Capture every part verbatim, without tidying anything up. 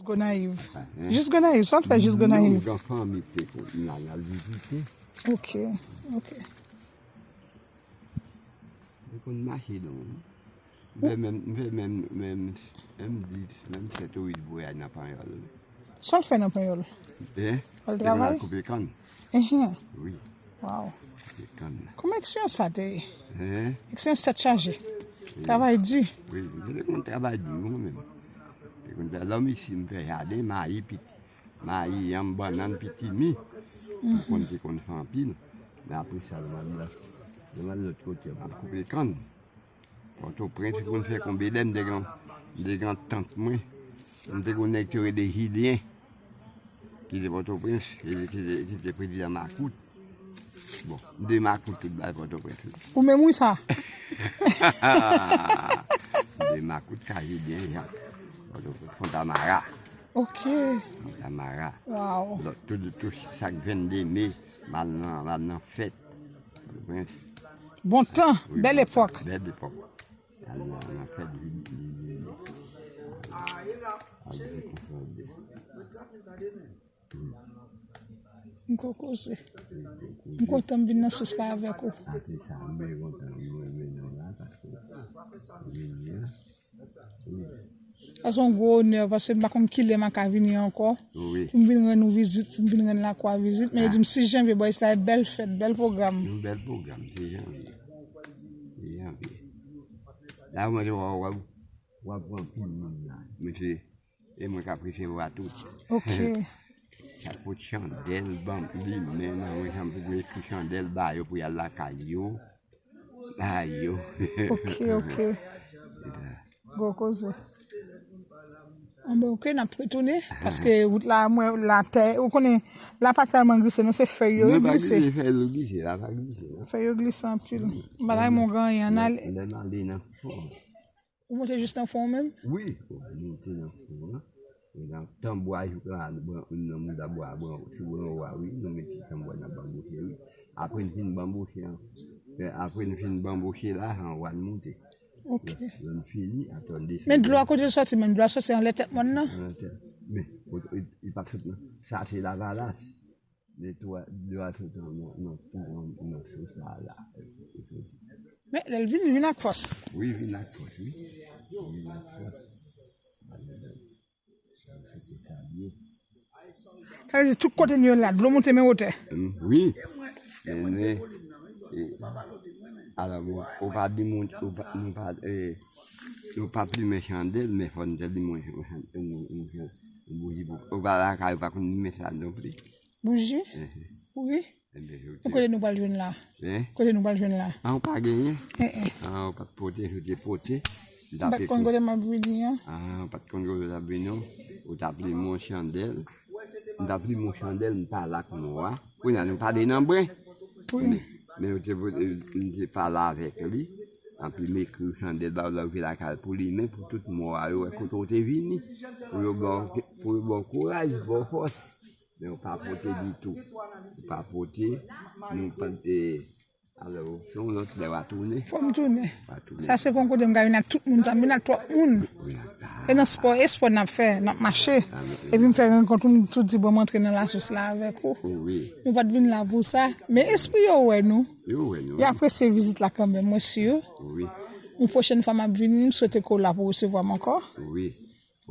Gonayiv. Jis Gonayiv, sa w fè jis Gonayiv? Yon gran fanmi te konn la, l al vizite. Ok, ok. Li konn mache non. M fè menm, m fè menm, menm, menm dis, menm sèt ou uit vwayaj nan Panyòl. Sa w fè nan Panyòl? Eh? Al travay? Koupe kann. Enhen. Wi. Waw. Koupe kann. Kòman eksperyans sa te ye? Eh? Eksperyans tèt chaje. Wi. Travay di. Wi, m te konn travay di mwen menm. Te konn travay lòm isi, m fè jaden, mayi, piti. Mayi, yanm, bannann, pitimi. M konn te konn fè anpil. Men apre sa, lè m al, lè m al lòt kote, m al koupe kann. Pòtoprens, ou konn fè konbyen lè m te gen, m te gen tant mwen. M te gen yon nèg ki rele Jilyen, ki te Pòtoprens, ki, ki, ki te prezidan Makout. Bon, m te Makout tout bay Pòtoprens. Ou menm wi sa? M te Makout, ka Jilyen, Jan. Pòtoprens, Fontamara. Ok. Fontamara. Waw. Lòt, tout, tout sa k vennde me, m al nan, m al nan fèt. Pòtoprens. Bon tan, wi, bèl epòk. Bèl epòk. Al nan, nan fèt Jilyen. Al nan fèt Jilyen. M ko koze. M kontan m vin nan sous la avèk ou. Apre sa, m byen kontan nou renmen nou la, paske vini an. Wi. Sa se yon gwo onè, paske m pa konn kilè m a ka vini ankò. Wi. Pou m vin rann ou vizit, pou m vin rann Lakwa vizit. Men yo di m sis janvye, bò isit la, e bèl fèt, bèl pwogram. Yon bèl pwogram, sis janvye. Sis janvye. La, mwen, w ap, w ap, w ap pran anpil moun la. Mesye, E mwen k ap resevwa tout. Ok. Sa pot chandèl, ban m, limen nan mwen, sa m pou ekri chandèl ba yo pou y al lakay yo. Ba yo. Ok, ok. Gwo koze. Anben, ok, n ap retounen, paske wout la, mwen, la tè, ou konnen, la pa tèlman glise, non, se fèy yo glise. Non, pa glise, fèy yo glise, la pa glise, non. Fèy yo glise anpil. M pa ta renmen w gen anyen, ann ale. Lè m ale nan fon. Ou monte jis nan fon w menm? Wi, ou monte nan fon an. E nan tanbwa jouk la, bran, nan mouda bwa, bran, sou bran wa, wi, nou mete tanbwa nan banboche, wi. Apre n fin banboche an, e, apre n fin banboche la, an wa n monte. Ok. Lè n fini, atò n desann. Men dlo a kote l sòti, men dlo a sòti anlè tèt mòn nan? Anlè tèt. Men, kote, li, li pa t sot nan. Sa se lavalas. Netwa-, dlo a sot nan, nan, nan, nan sous la, la. Men, lè l vini, vin ak fòs. Wi, vin ak fòs, wi. Vin ak fòs. Sa vle di tout kote nou ye la, dlo monte men wotè. Mm, wi. Men, e, alò, bon, ou pa di moun, ou pa, nou pa, e, nou pa plimen chandèl, men fò n te plimen yon, yon, yon, yon bouji pou, ou pa lakay, ou pa konn plimen sa non plis. Bouji? Enhen. Wi. Enben, ok. Kote nou pral jwenn la? Hein? Kote nou pral jwenn la? Ah, ou pa genyen? Enhen. Ah, ou pa t pote, ou te pote. M pa t konn kote m ap vini an. Ah, ou pa t konn kote w t ap vini an. Ou t ap limen yon chandèl. M t ap limen yon chandèl, m pale ak mò a. Kounye a, nou pale nan bren. Wi. Men, men ou te, m te pale avèk li. Anpi m ekri yon chandèl ba yo lè w rive lakay pou limen, pou tout mò a yo wè kote w te vini. Pou yo ba w, pou yo ba w kouraj, ba w fòs. Men ou pa pote ditou. Ou pa pote, nou pa, e, alò, se yon lòt lè w a tounen. Fò m tounen. W a tounen. Sa se pa yon kote m ka vin ak tout moun sa, m vin ak twòp moun. Wi, ak ta. E nan spò, e spò n ap fè, n ap mache. Epi m fè rankont ou, m tou di, bon, m antre nan lasous la avèk ou. Wi. Nou pa t vin la pou sa, men espri yo wè nou. Yo wè nou. Yo apresye vizit la kanmenm, mwen si. Wi. Yon pwochèn fwa m ap vini, m swete ke w la pou resevwa m ankò. Wi.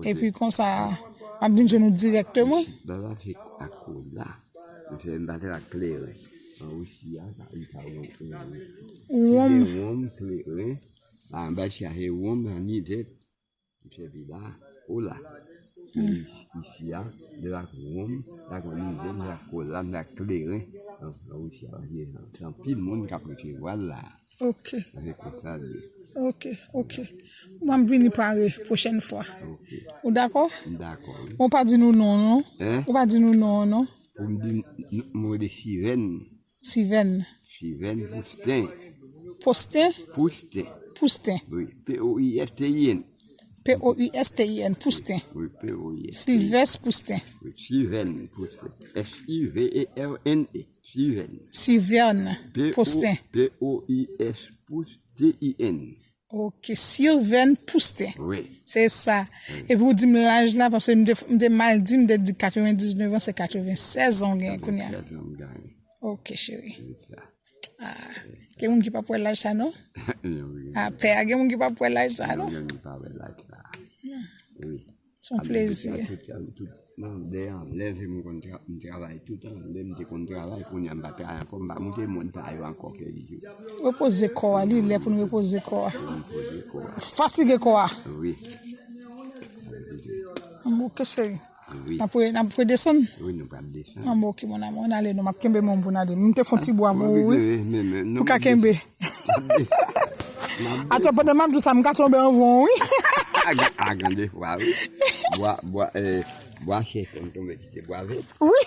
Epi konsa, m ap vin jwenn ou dirèkteman. Baba se ak kola. M fè m batèl ak kleren. An Risi a, sa, li sa wonm, wonm. Wonm. Li gen wonm, kleren. Anba isi a se wonm, anizèt. M sèvi la, kola. Isi a, li ak wonm, li ak anizèt, li ak kola, li ak kleren. An, an Risi a, se anpil moun k ap resevwa l la. Ok. Se konsa l ye. Ok, ok. M ap vini pare pwochèn fwa. Ok. Ou dakò? M dakò, wi. Ou pa di nou non, non? Hein? Ou pa di nou non, non? Pou m di, m rele Sivèn. Sivèn. Sivèn Pousten. Posten? Pousten. Pousten. Wi, P O I S T I N. P O U S T I N, Pousten. Wi, P O U S T I N. Sylvestre Pousten. Wi, Sivèn Pousten. S I V E R N E. Sivèn. Sivèn Pousten. P O U S Pousten. T I N. Ok, Sirven Poustin. Wi. Se sa. Epi ou di m laj la, paske m te, m te mal di, m te di katrevendiznèf an, se katrevensèz an w genyen kounye a. Katrevensèz an m genyen. Ok, cheri. Se sa. Gen moun ki p ap wè laj sa, non? Non, wi. A, pè a, gen moun ki p ap wè laj sa, non? Gen moun ki pa wè laj sa. Wi. Se yon plezi. Tout, tout, non, dèyè, leve m konn tra- m travay toutan. Lè m te konn travay, kounye a m pa travay ankò, m pa moute mòn pa yo ankò kèk jou. Repoze kò a, li lè pou n repoze kò a. M poze kò a. Fatige kò a. Wi. Anbo, ok, cheri. Wi. N ap re- n ap redesann. Wi, nou pral desann. Anbo, ok, mon amour, n ale non, m ap kenbe men w pou n ale. M te fon ti bwa pou ou, wi. Pou ka kenbe. Atò, pandan m ap di sa, m ka tonbe anvan w, wi. Agan, agan de fwa, wi. Bwa, bwa, eh, bwa chè, konn tonbe kite bwa vèt. Wi.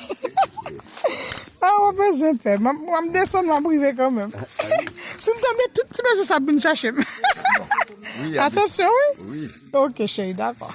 A, w ap bezwen pè. M ap m ap desann, m ap rive kanmenm. Si m tonbe, tout ti mesye sa ap vin chache m. Wi, Atansyon, wi. Wi. Ok, cheri, dakò.